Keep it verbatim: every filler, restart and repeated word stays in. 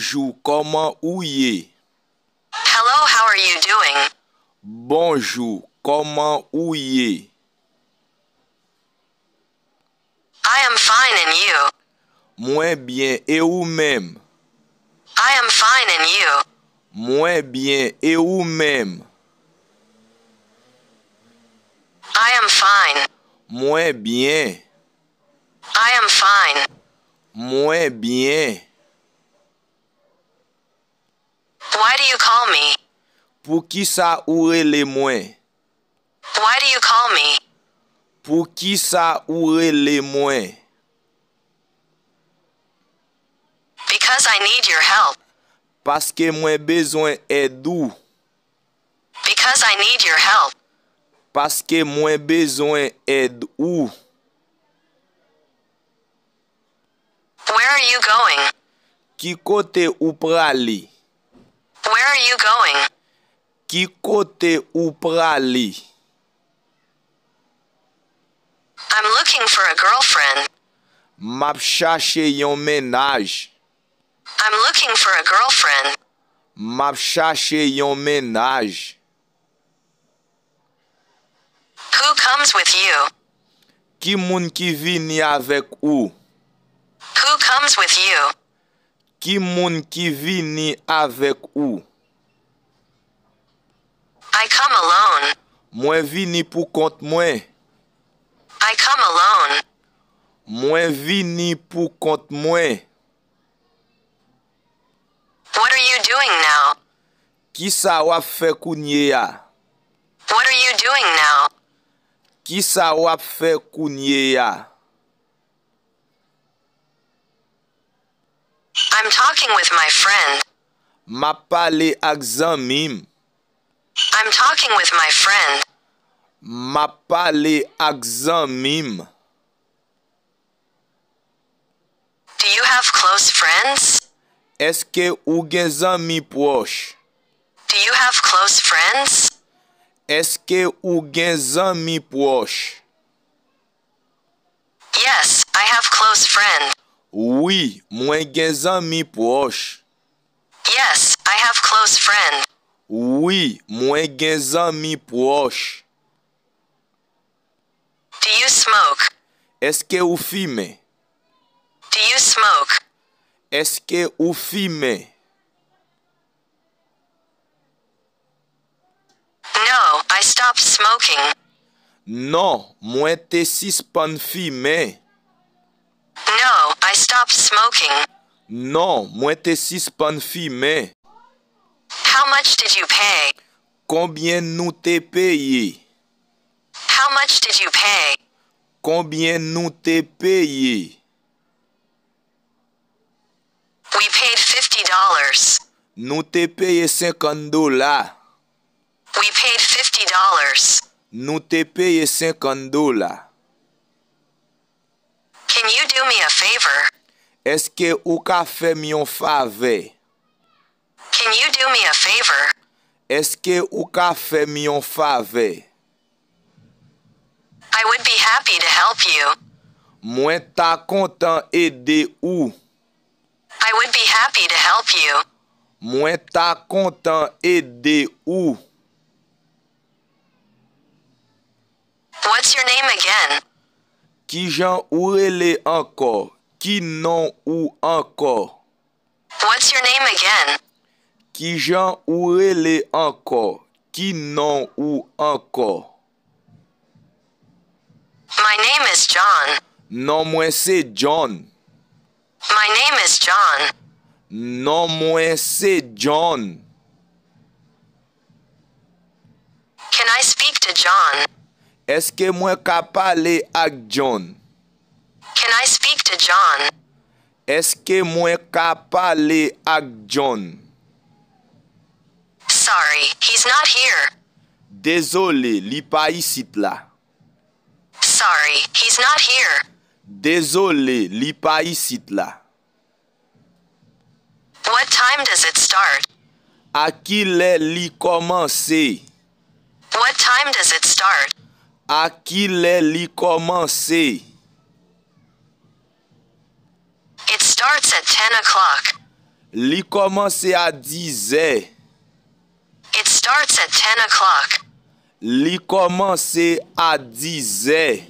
Bonjou, kòman ou ye? Hello, how are you doing? Bonjou, kòman ou ye? I am fine and you? Mwen byen, e ou menm? I am fine and you? Mwen byen, e ou menm? I am fine. Mwen byen. I am fine. Mwen byen. Why do you call me? Poukisa ou rele mwen? Why do you call me? Poukisa ou rele mwen? Because I need your help. Paske mwen bezwen èd ou. Because I need your help. Paske mwen bezwen èd ou. Where are you going? Ki kote ou prale? Where are you going? Ki kote ou prale? I'm looking for a girlfriend. M ap chache yon mennaj. I'm looking for a girlfriend. M ap chache yon mennaj. Who comes with you? Ki moun ki vini avèk ou? Who comes with you? Ki moun ki vini avèk ou? I come alone. Mwen vini pou kont mwen. I come alone. Mwen vini pou kont mwen. What are you doing now? Kisa w ap fè kounye a? What are you doing now? Kisa w ap fè kounye a? I'm talking with my friend. M ap pale ak zanmi m. I'm talking with my friend. M ap pale ak zanmi m. Do you have close friends? Èske ou gen zanmi pwòch? Do you have close friends? Èske ou gen zanmi pwòch? Yes, I have close friends. Wi, mwen gen zanmi pwòch. Yes, I have close friends. Wi, mwen gen zanmi pwòch. Do you smoke? Èske ou fimen? Do you smoke? Èske ou fimen? No, I stopped smoking. Non, mwen te sispann fimen. No, I stopped smoking. Non, mwen te sispann fimen. How much did you pay? Konbyen nou te peye? How much did you pay? Konbyen nou te peye? We paid fifty dollars. Nou te peye senkant dola. We paid fifty dollars. Nou te peye senkant dola. Can you do me a favor? Èske ou ka fè m yon favè? Can you do me a favor? Èske ou ka fè m yon favè? I would be happy to help you. Mwen ta kontan ede ou. I would be happy to help you. Mwen ta kontan ede ou. What's your name again? Kijan ou rele ankò? Ki non ou ankò? What's your name again? Kijan ou rele ankò? Ki non ou ankò? My name is John. Non mwen se John. My name is John. Non mwen se John. Can I speak to John? Èske mwen ka pale ak John? Can I speak to John? Èske mwen ka pale ak John? Sorry, he's not here. Dezole, li pa isit la. Sorry, he's not here. Dezole, li pa isit la. What time does it start? A kilè li kòmanse? What time does it start? A kilè li kòmanse? It starts at ten o'clock. Li kòmanse a dizè. It starts at ten o'clock. Li kòmanse a dizè.